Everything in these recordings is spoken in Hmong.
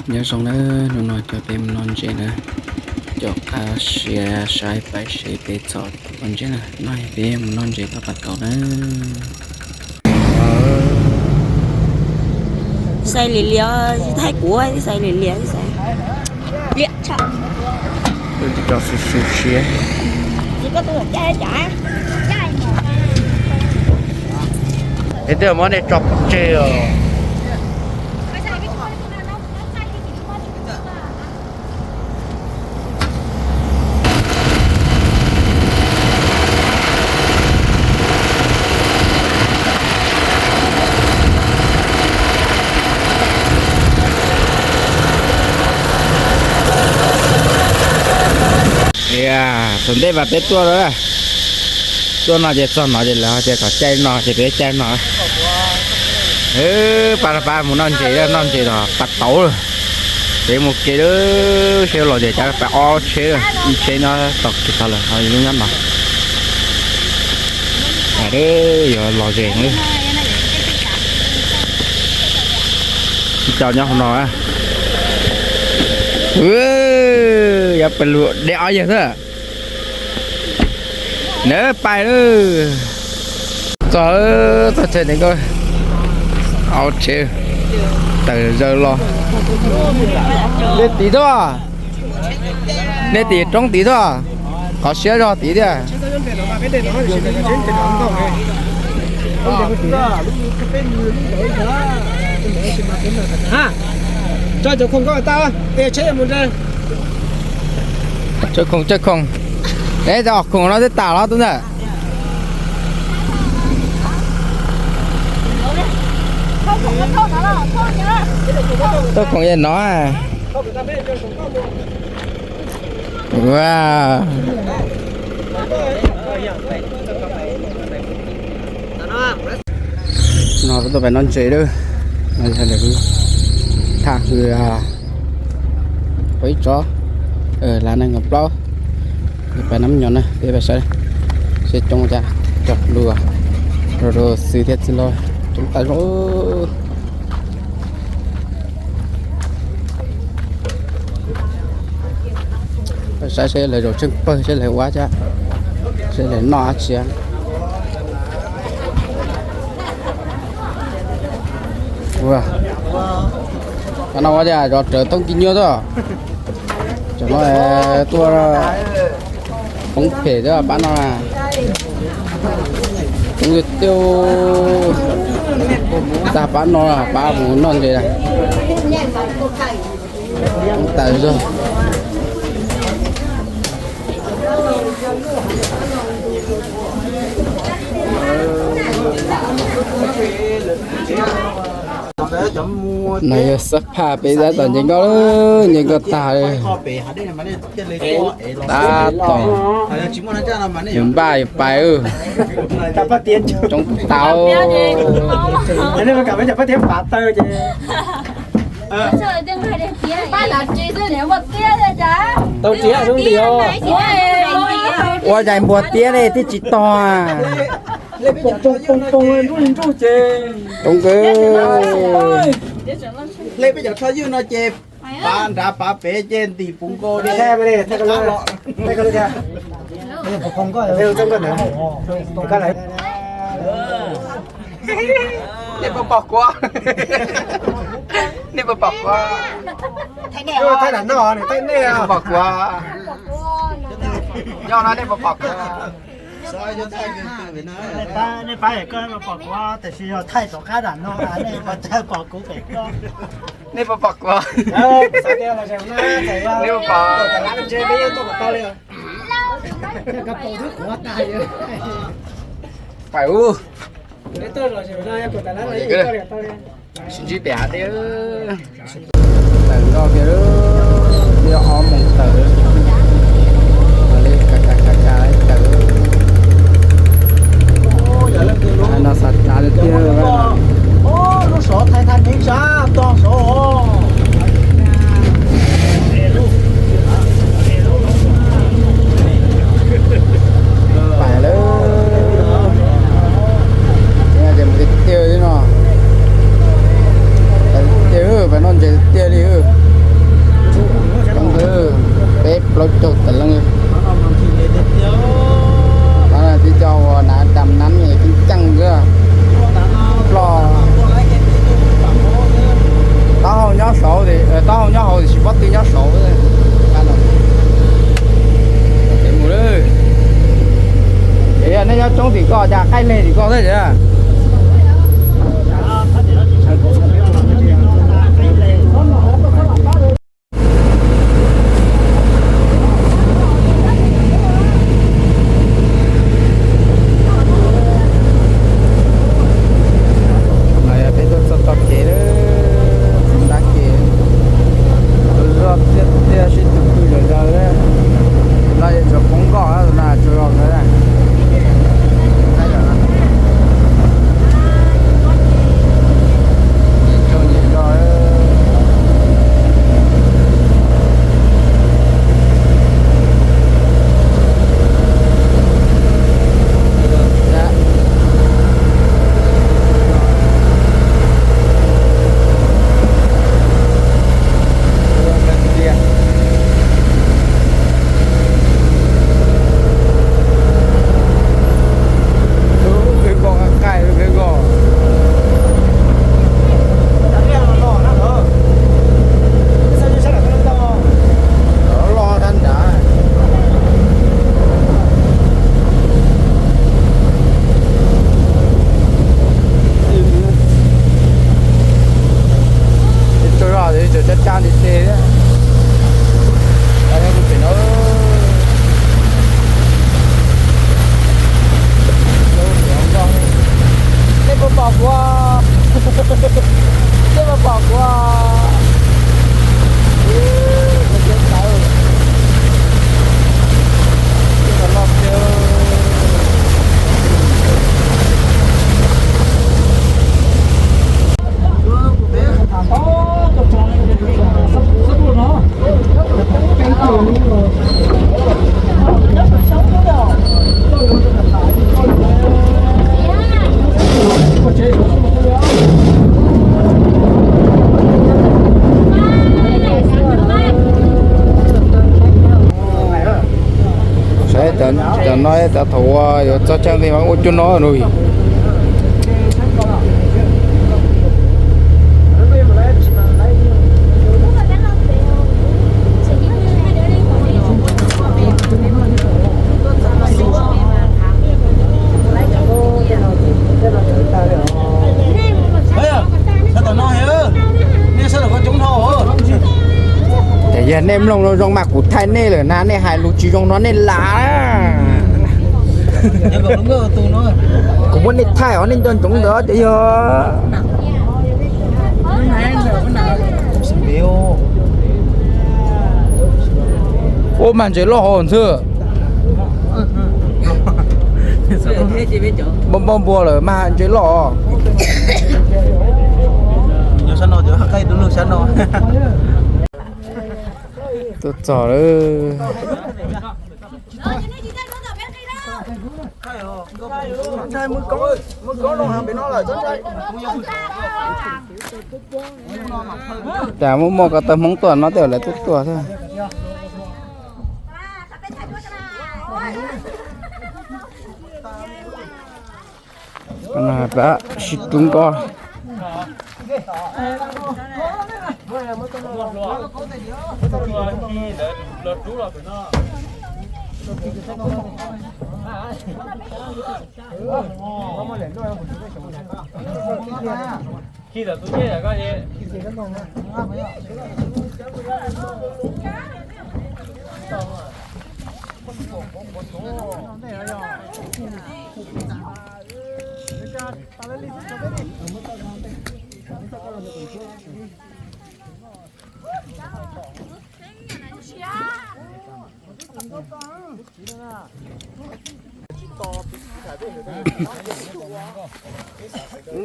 Nyob zoo nawb, hnub no coj peb mus noj ntses na. Coj qab siab saib pais seb peb txog tau pob ntseg na, no peb mus noj ntses tau pas tau na. Xais liam liam, thaij kuv xais liam liam xais. Liam tshaj. Cov su su siab. Es twb muab nej tso pov tseg os. Thaum ntej mas peb tuaj, tuaj no ces txog no ces lawv tias kom caij no ces peb caij no. Pab pab mus noj ntses, noj ntses los pas tauv lawm. Peb mus kev lawm, seb los ntses cas, pab ob tsheb, ib tsheb nyob tom kev tod lawm, ho ib lub nyob no. Yuav los zes lawm. Ib co nyob hauv no. Yuav pais lug deb ob yawg xwb. Neb pais lawm. Txog, txog tsev neeg ko, au tsev, tawm zaws los. Nej tim tuaj, nej tim roob tid tuaj, qhov siab zog tid tiag. Tso cov khoom ko tau, tsheb mus. Tso khoom, tso khoom. Neb tso khoom no twb tas los tub ntawm. Tso khoom yog no. Ua, no peb tuaj pais noj ntses lawm. No yog lawv thaj hws peb ib tsob, lawv nees nkaum plaub, pais nab nyob na, peb pais saib seb coob cas, cov lus rau rau xwm thiab txiv los coob tas zog. Saib seb lawv zaum tsheej pawg seb lawv ua cas, seb lawv noj dab tsi. Ua, pab no ua cas zov rawv thoob kis nyuaj xwb. Cov no tuaj poob phem xwb pab no. Poob tiag tiag. Tag pab no pab mus noj ntses. Poob tas zog. No yog xab phaj peb tab tom nce nkoj, nce nkoj tag li. Tab tom yuav npaj yuav pais. Coob tau. Ua yais npua tiab li twb tsis tog. Coob kawg. Hle peb cov tsho ywg no ces pav nrad pav pem ces ntim puv nkaus li. Nej puas pom kuv? Nej puas pom kuv? Thaij nram no, nej thaij nej. Pom kuv? Nyob no nej puas pom kuv? Nej pab, koj pom kuv tiam sis yog thaij tom qab nram no, nej puas pom kuv pem ko? Nej puas pom kuv? Nej puas pom? Pais ub. Sib ntsib pem hav dej. Tawm no kiag, twb ob moos tawm. Li ka ka ka ka tawm. No xav tsav tiag tiag. Pais lawm. Ces mus tiag tiag li no. Tiag, pais noj ntses tiag li. Ib leeg tsis koj thiab. No yog peb tuaj txog tog kev lawm, txog nrab kev, zoj tiaj tiaj sib tw pw zom zaws. No yog tsuas poob nkoj na, tsuas zog ntawd. Tsuas zog ces tsuas cab cab nti tes thiab. Nej puas pom kuv? Nej puas pom kuv? Saib cov no, cov thaum ua yuav txog chaw nqis mas ua cuag no no. Ces yog nej mloog zoo zoo mas kuv thaij nej lawm na, nej hais lus tsis zoo no nej lam. Kuv muab nej thaij os, nej nco ntsoov ntawd ces yog. Ua mas ntses loj hov ntxwg. Npau npau npua lawm mas ntses loj. Tuaj txog lawm. Cas muaj muaj ko taw Hmoob tuaj no tej lawv tuaj tuaj thiab. Sib rub nkoj.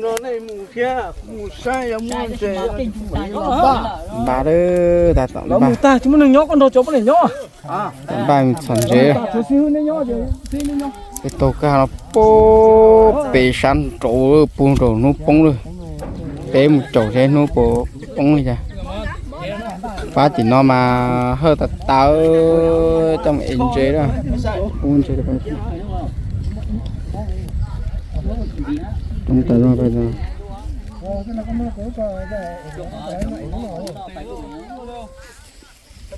No nej mus thiab mus saib yog muaj ntses. Npaj, lawv mus tag tsis muaj neeg nyob, koj nrog cov poj niam nyob. Npaj txhom ntses. Peb taug kag no pem sab nraud puag nraum hnub poob lawm. Peb mus caum seb hnub puas poob li cas. Pab tim no mas hawj tas tas, coj mus ev ntses, ub ntses. Roob tas zog pais tas.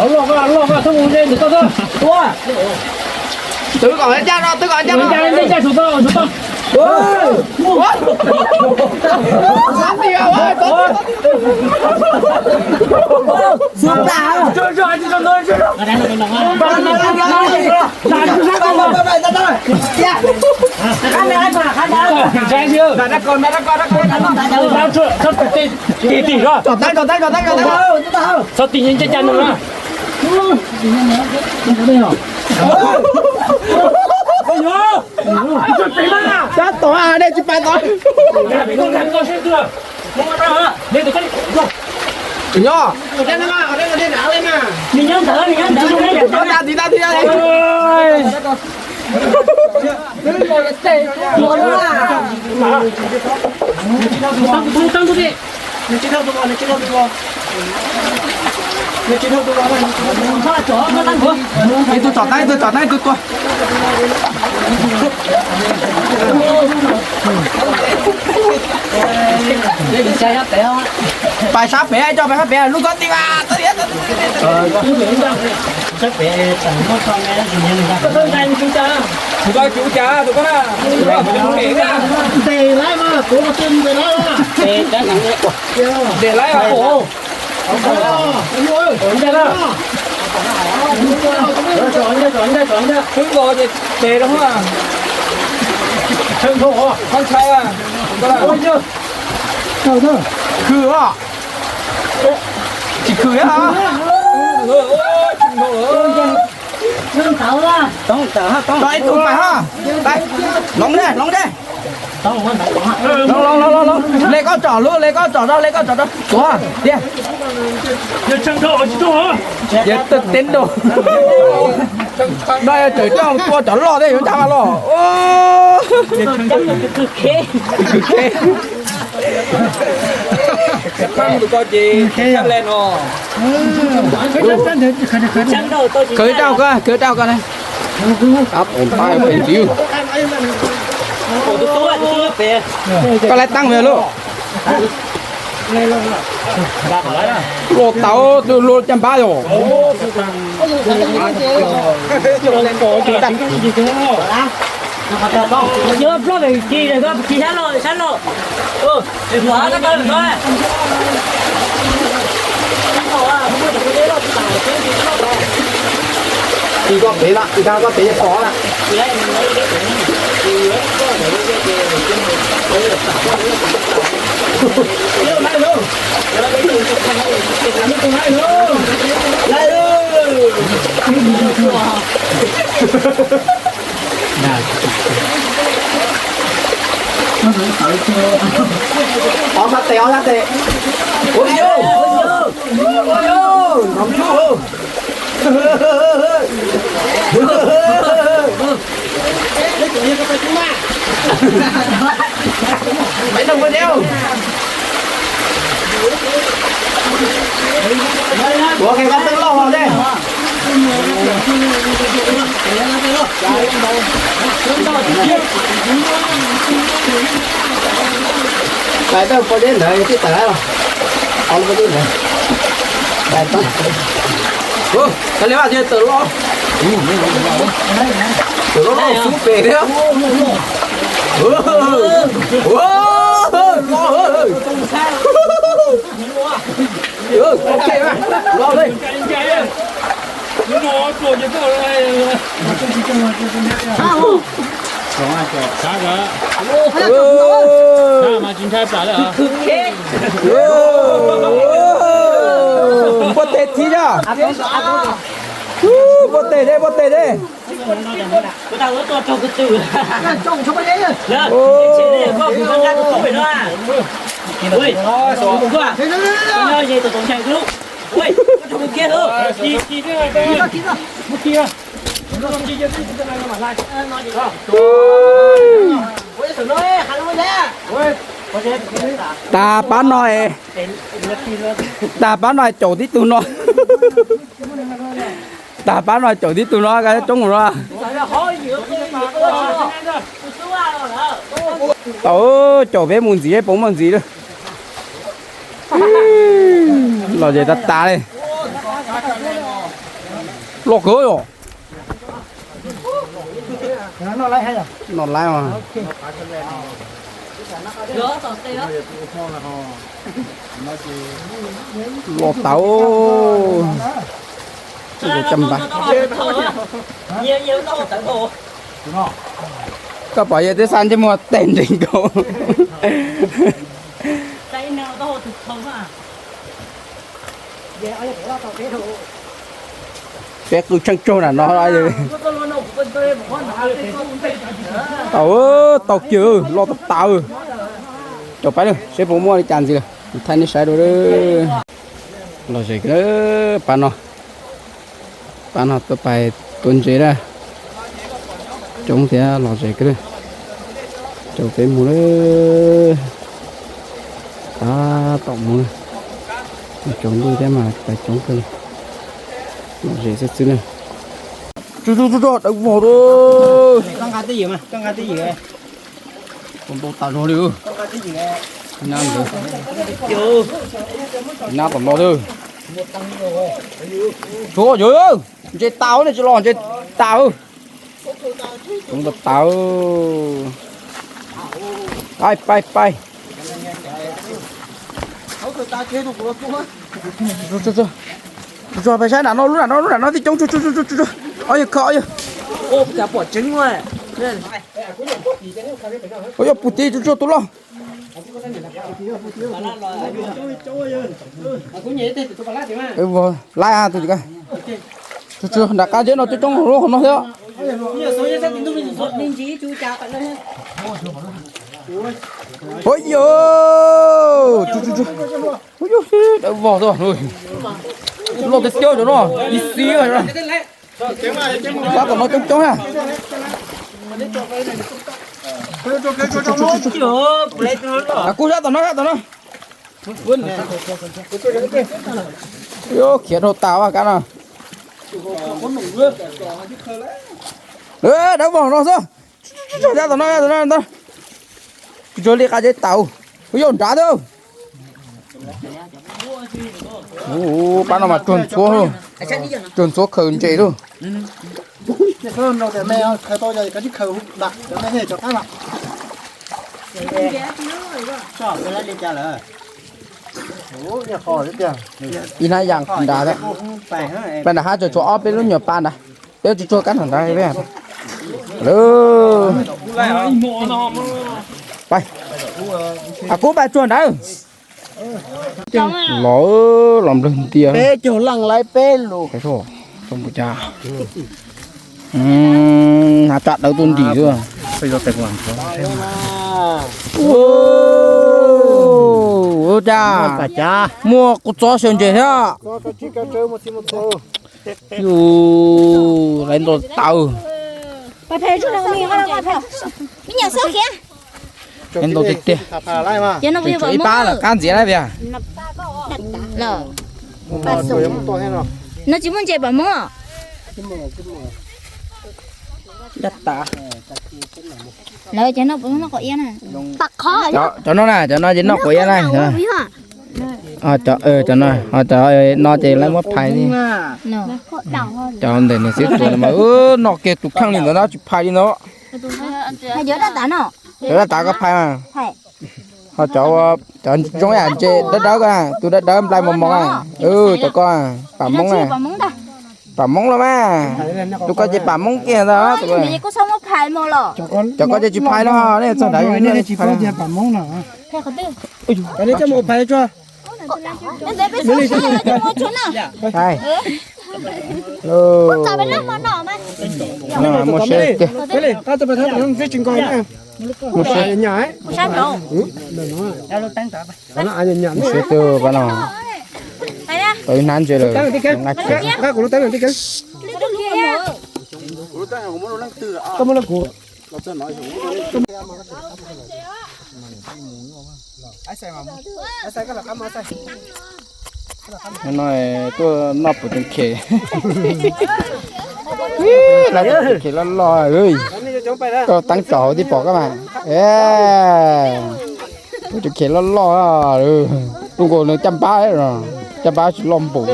Loj, loj, loj, txhob mus ze ntawm toj xwb. Tua. Twb kom ncaj no, twb kom ncaj no. Ncaj, ncaj, ncaj, saum toj, saum toj. Txhob tim ncaj ncaj no na. Tab tom nej tsis pais tod. Nyob. Nyob ntawd, nyob ntawd. Ib tug tsom tab, ib tug tsom tab, ib tug tua. Pais sab pem, coj pais sab pem, lub txhob ti mas. Tus ko cuv cas tus ko na? Ntes laib mas, tus no twb ntes laib. Ntes laib. Twb nkaus ces tes rau. Qhov ntshai. Khwv os. Tsis khwv thiab. Tso ib tug pais ho. Hloov thiab, hloov thiab. Hloov, hloov, hloov, hloov. Le koj tsom lub, le koj tsom rau, le koj tsom rau. Tuav tiag. Yog teb nrau. No yog tseem coj tua cov loj thiab yuav ncaj mas los. Kws khe. Pab tus ko ces le no. Khwv rau koj, khwv rau koj na. Koj laiv taab ve lauj. Luaj tau, luaj caj npab yog. Yog plaub pem kis, kis sab laug, sab laug. Kis koj pem lawm, kis koj pem pom lawm. Ob sab tes, ob sab tes. Ua li, nrov ntsuj. Peb nug ua deb. Ua khe koj twb loj los ne. Lais tau pov deb ntawd tij tawm los. Pov deb ntawd. Lais tau. Ua, koj li vaj tias tawm los. Tawm los los xub pem thiab. Los, los li. Npuaj teg thiab. Npuaj teg thiab, npuaj teg thiab. Tas pab no es, tas pab no es caum tib tug no. Tas pab no caum tib tug no, coob no. Tau, caum peb mus ntxiv, peb muaj ntxiv lawm. Los zem tas tas li. Loj kawg yom. Noj laib mas. Loj tau. Koj pom yawg twb xa ntsej muag tes nres nkaus. Peb qw tsheej tsaug nram no. Tau, tau kiag, caum pab seb puas muaj li cas ntxiv lawm, thaij nej saib dua. Los zem kawg pab no, pab no tuaj pais tua ntses na. Coob thiab los zem kawg. Caum peb mus lawm. Tab tom mus na. Coob ntuj thiab mas pais coob kawg li. Los zem xwb xwb na. Tsuj tsuj tsuj tsuj, dawb vog lawm. Tus ntau tas zog li. Nab tom no lawm. Tshuav yog ntses tas ne, tsis los ntses tas. Coob tas tas. Pais pais pais. Tsuag tsuag, pais saib nram no, lub nram no, lub nram no tib coob. Tsuag tsuag tsuag tsuag, ob yawg khaws ob yawg. Ua yog puag tid tsuag tsuag tus loj. Laiv tus, tsuag tsuag nram qab zeb no coob coob lub qhov no thiab. Ua yog, tsuag tsuag tsuag, dawb vog xwb. Loj tiag tiag cov no, ib xib. Sab tom no coob coob na. Kuj sab tom no, sab tom no. Yuav khiav dhau tas ua kab no. Dawb vog no xwb. Sab tom no, sab tom no. Tsuag li qab zeb tas. Ua yog nrad thiab. Pab no mas tsuag ntxhuav, tsuag ntxhuav khaws ntses lawm. Ib hnab yam nrad thiab. Pab nram hav tsuas tshuav ob peb lub nyuag pas nrad. Peb tsuag tsuag kab nram nrad. Pais. A kub pais tsuag nrad. Los, los nplawg ntias. Peb caug leej laib peb lus. Pais soj, soj npaum cas. Hnav tsam dawb tuaj ntim xwb. Ua cas muaj kua txob xyaw ntses thiab. Yus laiv nto tawv. Laiv nto tiag tiag. Tseem tshuav ib pab lawm, qab ntxiv lawm tiag. No tsis muaj ntses pam Hmoob. Lawv cov no puas noj quav iab na? Cov no na, cov no ces noj quav iab na. Cov no ces lawv muab phais li. Cov ntawm nws xwb tuav mas noj kiag tus kheej li ntawd na, tsis phais li ntawd. Cov dab tav koj phais mas. Ho cov, cov zoo yam ntses dawb dawb ko, tus dawb dawb nplai mos mos, cov ko pam Hmoob na. Pam Hmoob los mas. Tus ko ces pam Hmoob kiag ntag. Cov ko ces tsis phais los nej txog nrad. Muaj seb tiag. Muaj seb. Muaj seb twg ko no. Tau ib hnab ntses lawm. No tuaj noj pum tus khem. Lawv tus khem loj loj, koj teeb tsom hauv twb pom koj mas. Pum tus khem loj loj, tuaj nkaus nws caj npab, caj npab tsis loj npaum.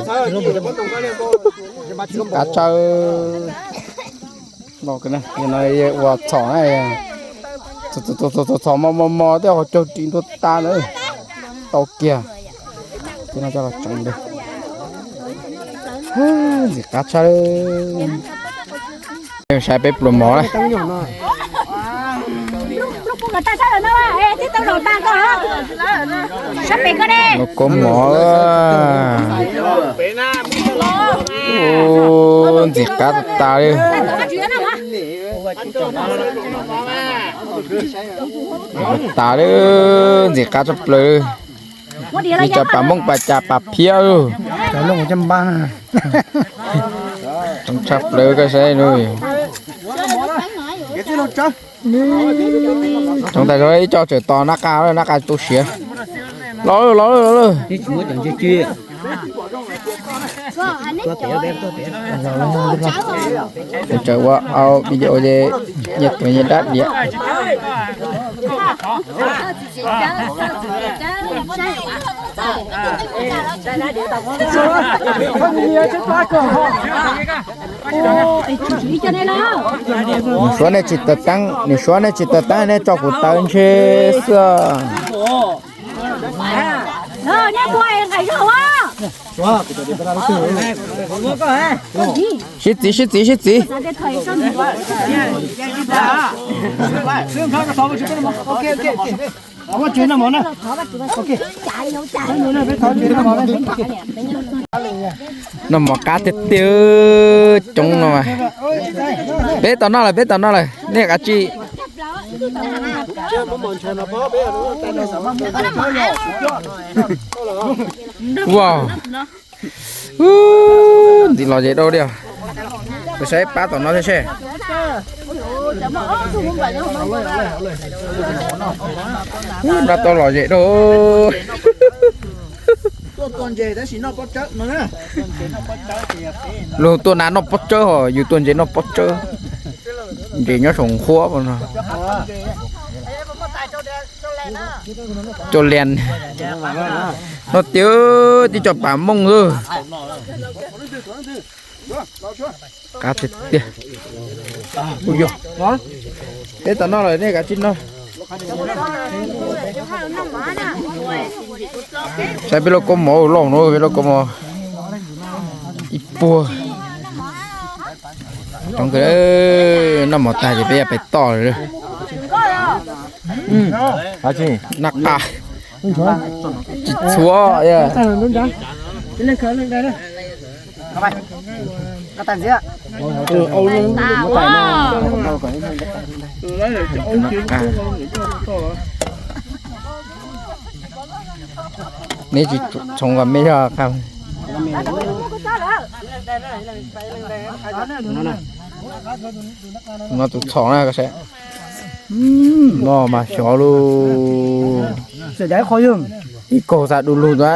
Kav tsawb. Ua txhom, txhom mos mos mos tej ho caug ris ntua tas na. Tau kiag. Tej no coj los tseev li. Ntxim qab tshaj. Saib peb pluas mov na. Pluas kua mov. Ntxim qab tas tas li. Tas li, ntxim qab tshaj plaws li. Li cov pam Hmoob pas cas pas phiab lug. Tshaj plaws koj saib. Tsoov tas zog ib co tseem tos nab qa, nab qa tu siav. Los lawm, los lawm, los lawm. Tseem ua au video ces nyias tuav nyias dab diav. Nws suav nej tsis taws teeb, nws suav nej tsis taws teeb nej tso kuv taws ntshe xwb. Sib txiv, sib txiv, sib txiv. Noj mov qab tiag tiag, coob no mas. Peb tau noj lawm, peb tau noj lawm, nej kav tsij. Wow. Ntxim lom zem dua li os. Kuv saib pab tom no thiab seb. Noj tau lom zem dua. Luag tuaj na noj pob tsawb hos yus tuaj ntses noj pob tsawb. Ntses nyob saum nqhuab no. Cov lias no tiag, tib co pam mooj xwb. Qab tiag tiag. Peb tau noj lawm nej kav tsij noj. Saib peb lub kaub mov loj no, peb lub kaub mov ib puag. Coob kawg, noj mov tag ces peb yuav pais toj lawm. Noj qa tsis txhuav. Neb tsis txhoov kom me zog qab. No tus txhom na, no mas xyov lug. Ib kaug xav du lug ntawd.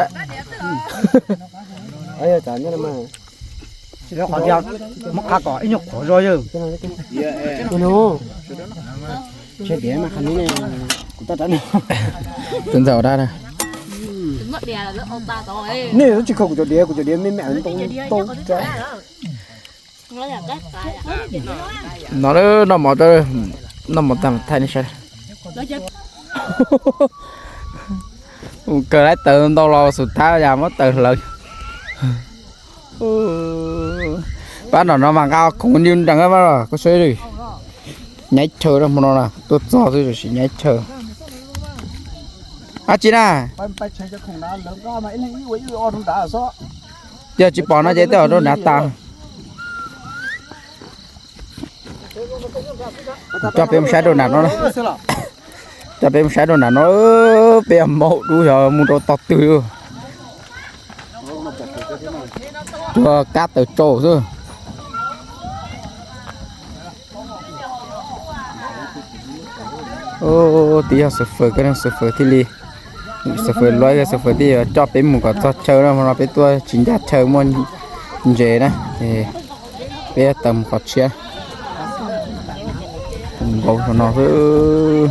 Tsis qhov tias muab qha kom ib nyuag qhuav zog yawg. Tus ntxawm dab. Nej tsis khaws kuv cov diav, kuv cov diav me me ntau ntau. No noj mov, noj mov tag thaij nej saib. Mus kawg laib taws ntau los xus thab yam muab taws hlawv. Pab nram no mas nqa khoom nyw nrees pab los koj saib, nyaib chaw hmo no na, tuaj txog xwb tam sim nyaib chaw. Ab tsi na, yog tsis pom no ces twb rau nrad tas. Coj peb mus saib rau nram no, coj peb mus saib rau nram no, peb maum dub xyov mus rau tog twg. Tuaj kab taws tsau xwb. Twb yog xav fawm, xav fawm thiaj li, xav fawm luaj, xav fawm thiaj yuav coj peb mus kom txog chaw no, no peb tuaj tsis ncaj chaw muaj ntses na, peb taws mus qhov tshiab. Nkaus no xwb.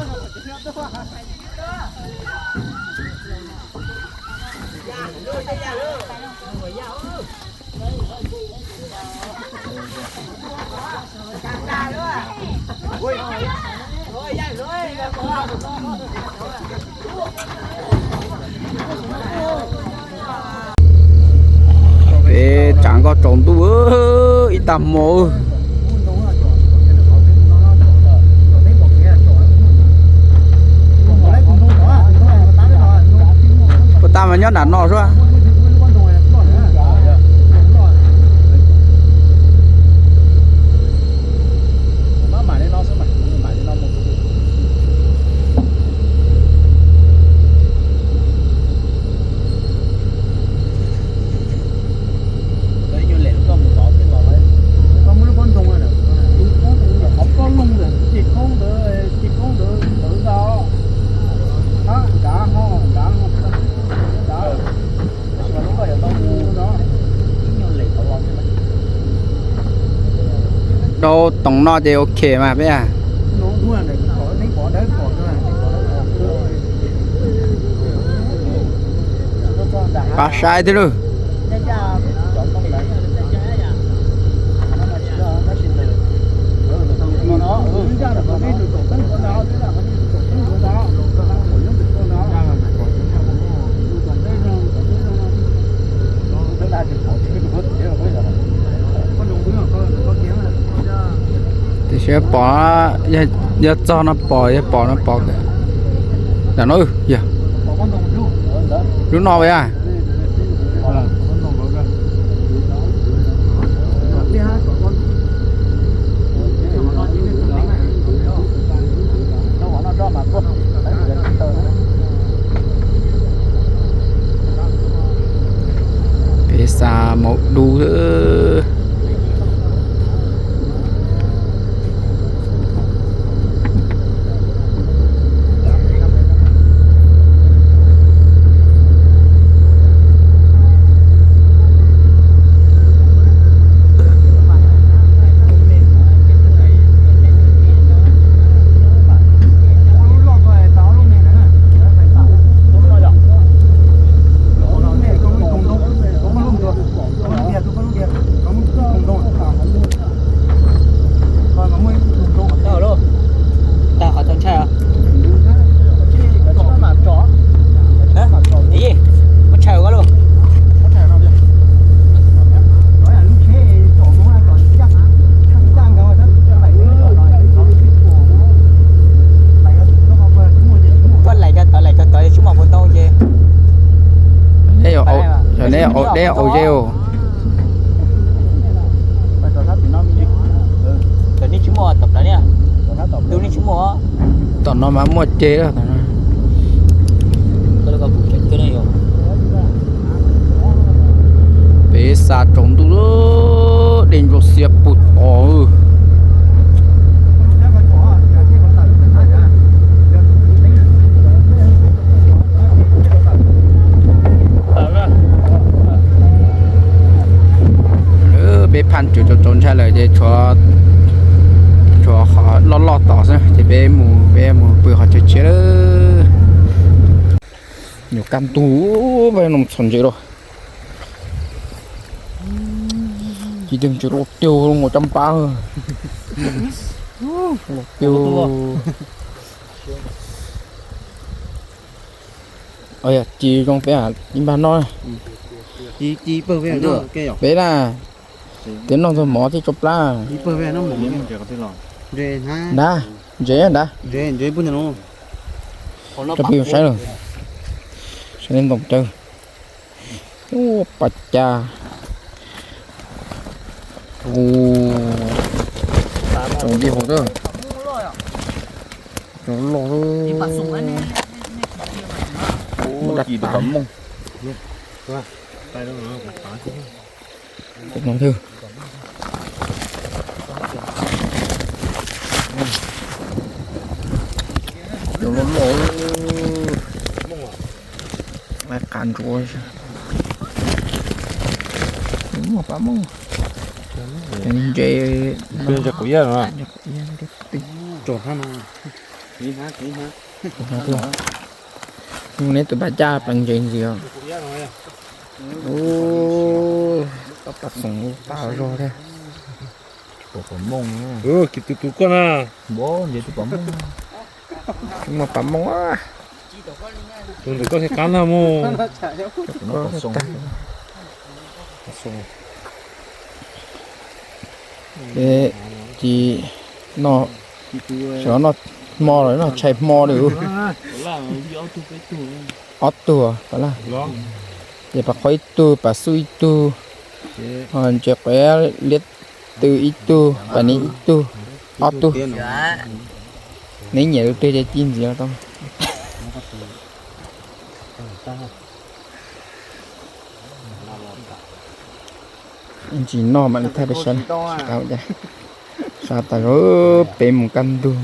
Peb tsam nkoj tsaus ntuj ib tag hmo. Puas tas mas nyob nram no xwb. Rau toom no ces ok mas peb. Pab saib thiab lauj. Tiam sis pom, yog txog no pom, yog pom no pom. Ntawm no, yog lub no a. Peb xa maum dub. Tag qhov tau ntshai os. Muab tshai ua luaj. Tuaj laim cov tod, laim cov tod tsis muaj puas tau ces. Neb, neb ua zeb os. Tom no mas muaj ceg lawm. Peb xa tsaus ntuj, dej ntsuag xiab puag tod. Peb phaj tsuv tsaus tsaus ntshai lawm ces tshuav, tshuav qhov loj loj tom xwb ces peb mus, peb mus pw qhov chaw tshiab lawm. Nyuam kaj ntug, peb no txhom ntses los. Ci tiag ntses los tiag, los caj npab. Los tiag. Yog ci zoo peb ib npag noj. Peb na, twb noj txog mov thiab tso plab. Nrad, ntses nrad. Coj peb saib lawm. Saib ntoo cawv. Pas cas. Tsoom dij haus, tsoom loj. Dab tas. Tus no thwj. Cov loj loj. Qav ntsuav. Muaj pab Hmoob. Ntses. Neb tus pab caj pleev ntses ntxiv. Ub, tau pab xoom tag zog thiab. Kis tus tus koj na. Muaj pab Hmoob. Tus ntawm koj thiaj qab ntag mus. Ci no, xyov noj hmo los noj tshais hmo li. Ob tug, ces Pas Qhua ib tug, Pas Xub ib tug, Ntses Quav Liab Tw ib tug, Pas Nis ib tug, ob tug. Neb nyiam tus twg ces ci ntxiv tau. Ntsis noj mam li thaij peb saib na. Sab tas zog, peb mus kaj ntug.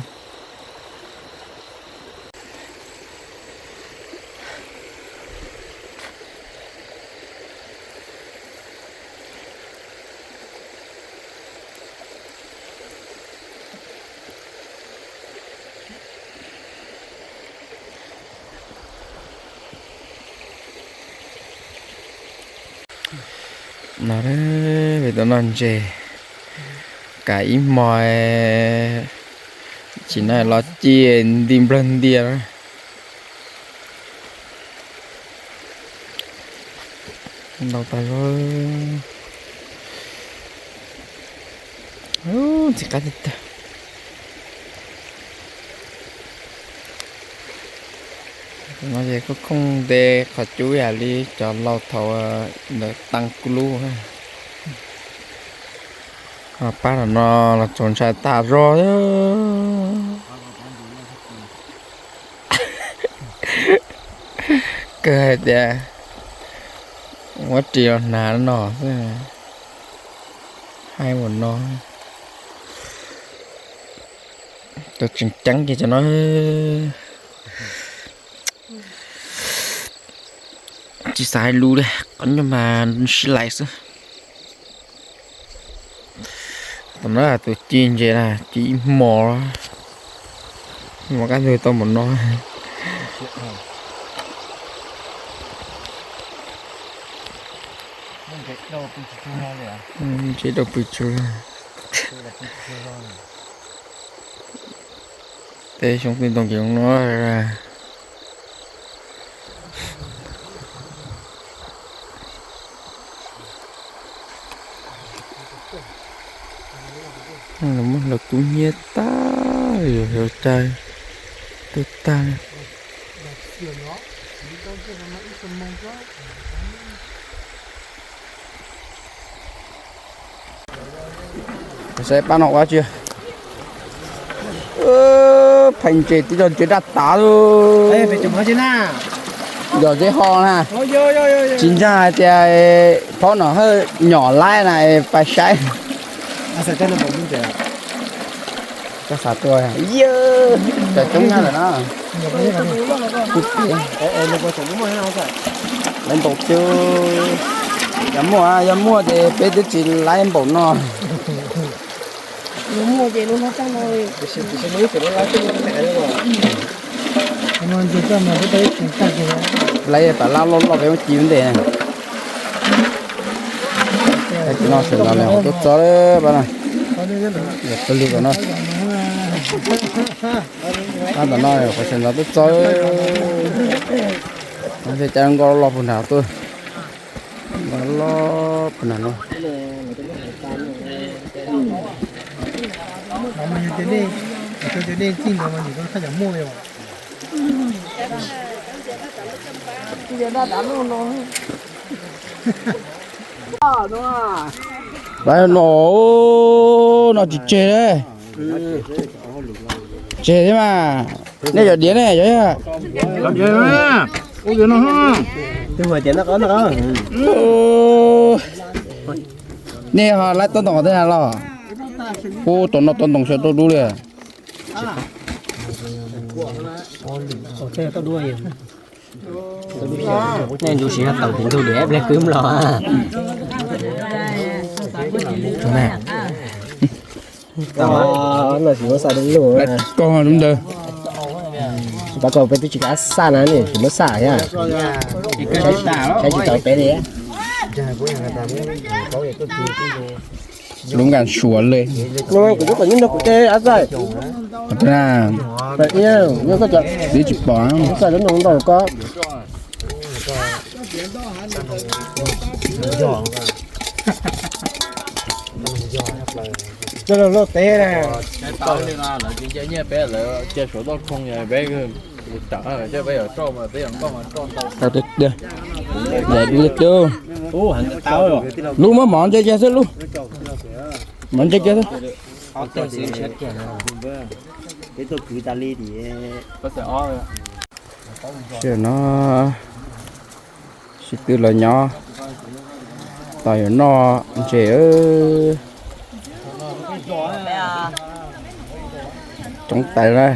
No, peb tuaj noj ntses, kav ib hmo, tsis noj los ci nti nplawg ntias na. Ntau tas zog. Ntxim qab tiag tiag. No ces kuj khooj nte qhov cub ib yam li cov laus thaum ntawd tau kuv lub. Pab no los txaus ntshai tas zog. Kawg hais tias muab ris los hnav no xwb. Haib ua no. Tus tseem ceeb ces cov no tsis xav hais lus li, qhov nyuaj mas sib laim xwb. Tam no tus ci ntses na, ci ib hmos, hmos kaj ntug tau npaum no. Ntses dau pw tsuag. Tej xyoob pij ntoo ces zoo no. Muab hlawv kub hnyiab tag, yog cai tag tag. Saib pab no ua tsi. Phais ntses twb yog ntses daj tav lawm. Yog zeb ho na. Tsis ntseeg hais tias phob no haj nyom laib na, pais saib. Koj xav tua, yog cov coob nyab lawm na. Laib npaum twg, yog muaj, yog muaj ces peb twb tsis laib npaum no. Laib pam lab loj loj peb muab ci ua ntej na. Tam no sawv ntxov lawm, tuaj txog lawm pab na. Yog pawg lug tom no. Pab tom no qhov sawv ntxov tuaj txog. Thiaj cab nkoj loj puag nram tuaj. Nkoj loj puag nram no. Pab no, no tsis tseg li. Tseg thiab mas. Nej cov diav ne, cov nej ho laib tob ntoo tej na los? Ub, tom no tob ntoo sawv rau dub li. Nej ntsuv siv tawm tus ntug diav ple kwv mlom. Tsis muab xaj lub ntawd. Tsis paub koj peb twb tsis kav xaj na, tsis muab xaj thiab. Saib tsis tau peb li. Lub nkas suav li. Kuv twb kom nyob nrog kuv tej ab txaij. Twb tsis pom. Txaij lub noo ntau ko. Loj loj teb na. Lub muab mov ntse kiag xwb lub. Mov ntse kiag xwb. Sij hawm no sib tw los nyob tos yuav noj ntses. Coob tas na.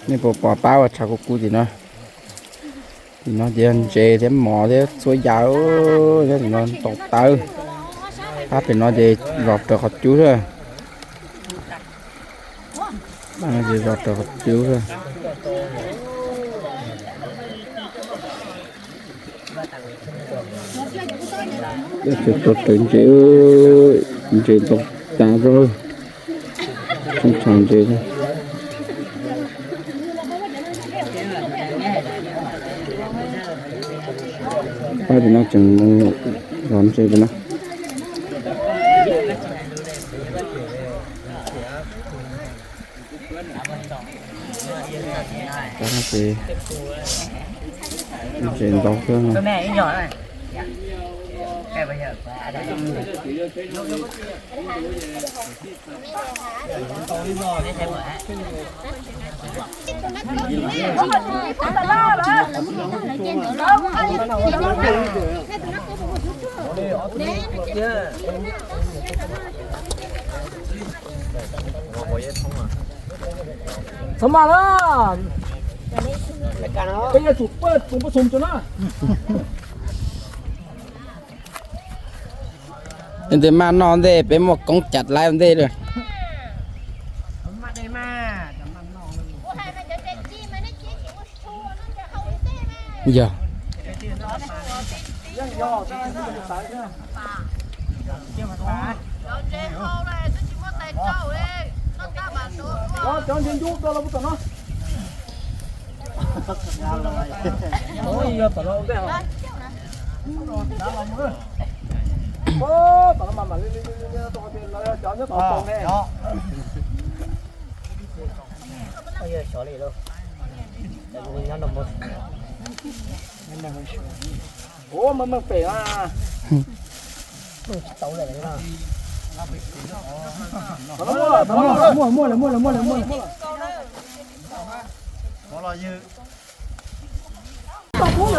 Nej puas pom pab ua tshav kub kub tim no? Tim no ces ntses thiab mov thiab txhua yam, nyob tim no ntau tawv. Pab pem no ces zos raws qhov cub xwb. Ces zos raws qhov cub xwb. Tus raws ntses, ntses ntau tas rau. Tshav ntses. Pab tim no tseem zov ntses tim no. Ces ntses ntau xwb. Txhob maj na, peb yuav tsum pab txoos pab txoos tso na. Ntes maj noj ntej peb muaj koob cas laib ua ntej lawm. Yog. Ua meej meej pem na. Muaj, muaj lawm, muaj lawm, muaj lawm, muaj lawm.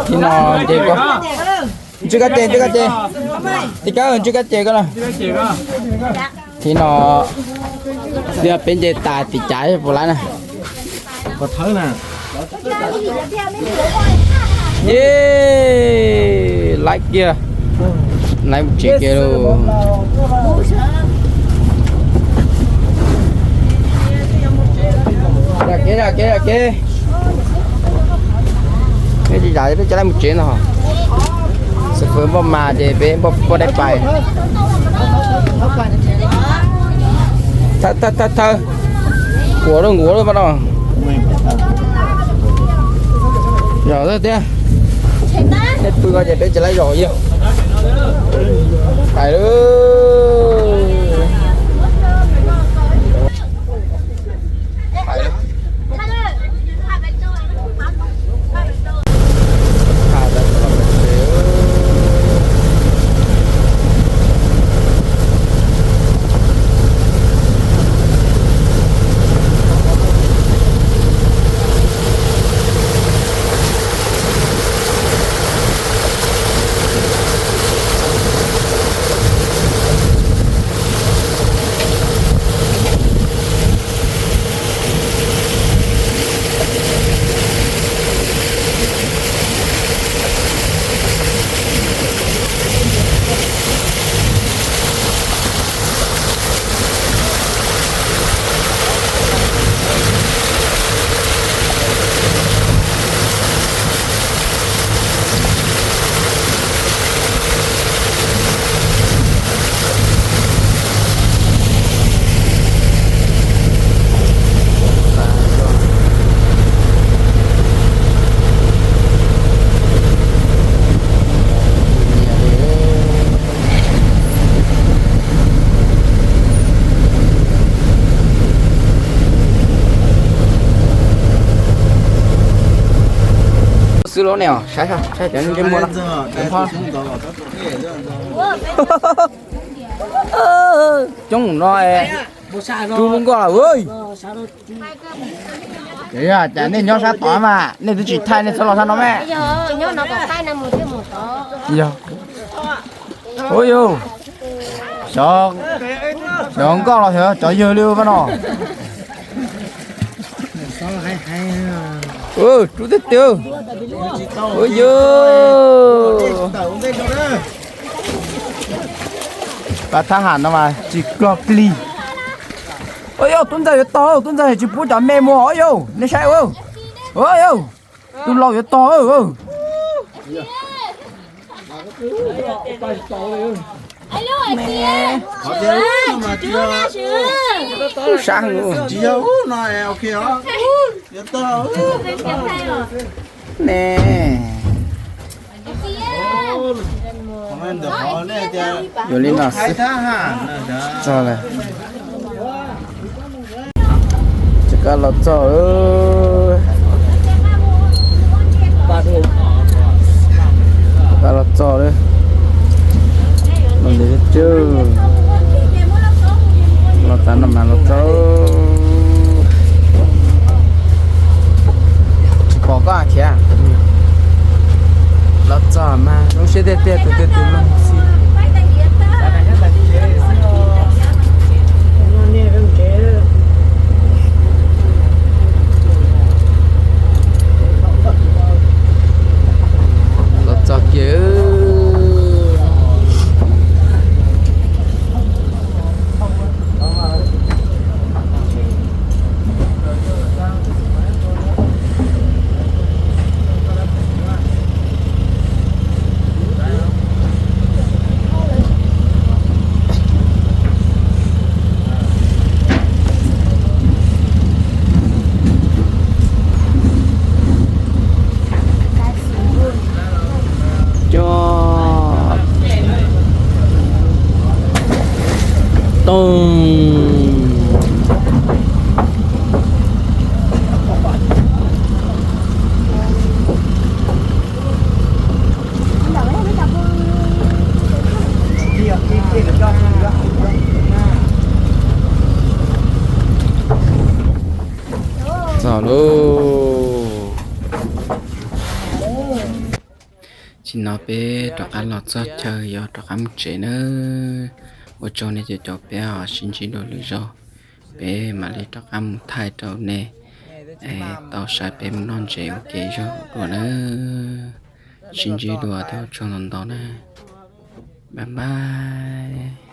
Thib no nce koj, ntsib kab ces, ntsib kab ces, tij Kab, ntsib kab ces koj na. Thib no, thib no peb nce tas tim cav puas laib na. Ye, laib kiag, laib mus tsev kiag lauj. Dam kev, dam kev, dam kev. Peb tsis zam, peb cov laib mus tsev no. Xib fwb npauj mas ces peb npauj daim pais. Thawb, thawb, thawb, thawb. Nkuav lawm, nkuav lawm mas no. Zom tiag. Peb pw ko ces peb tsis laib zom yog. Hais lawm. Xwb los ne, saib saib cov ntsej muag no. Coob no, rub lub nkoj lawm. Cas nej nyob sab tod mas nej twb tsis thaij, nej txhob los sab no me. Yog. Ua yog, xyov nkoj los xyov cov yawg li ua no. Rub tiag tiag. Ua yog, pab thab ham no mas tsis klog plig. Ua yog, tub ntxawg yuav tog, tub ntxawg tsis pub cov me mus, ua yog, nej saib, ua yog, tus laus yuav tog. Kuj sab heev. Ne, yuav li no xwb. Txog lawm. Tsis kab los txog. Kab los txog lawm. Los ntev tsuj. Los txog no mas los txog. Tsis pom koj khiav. Los txog mas zoo siab tiag tiag tus twg tus no xwb. Los txog kiag. Coj toog. Nim no peb rov qab los txog chaw yuav rov qab mus tsev nawb. Ua tsaug nej cov caum peb os, sib ntsib dua lwm zaus. Peb mam li rov qab mus thaij rau nej tau saib peb mus noj ntses ua ke zog dua nawb. Sib ntsib dua thiab ua tsaug ntau ntau nawb. Bye bye.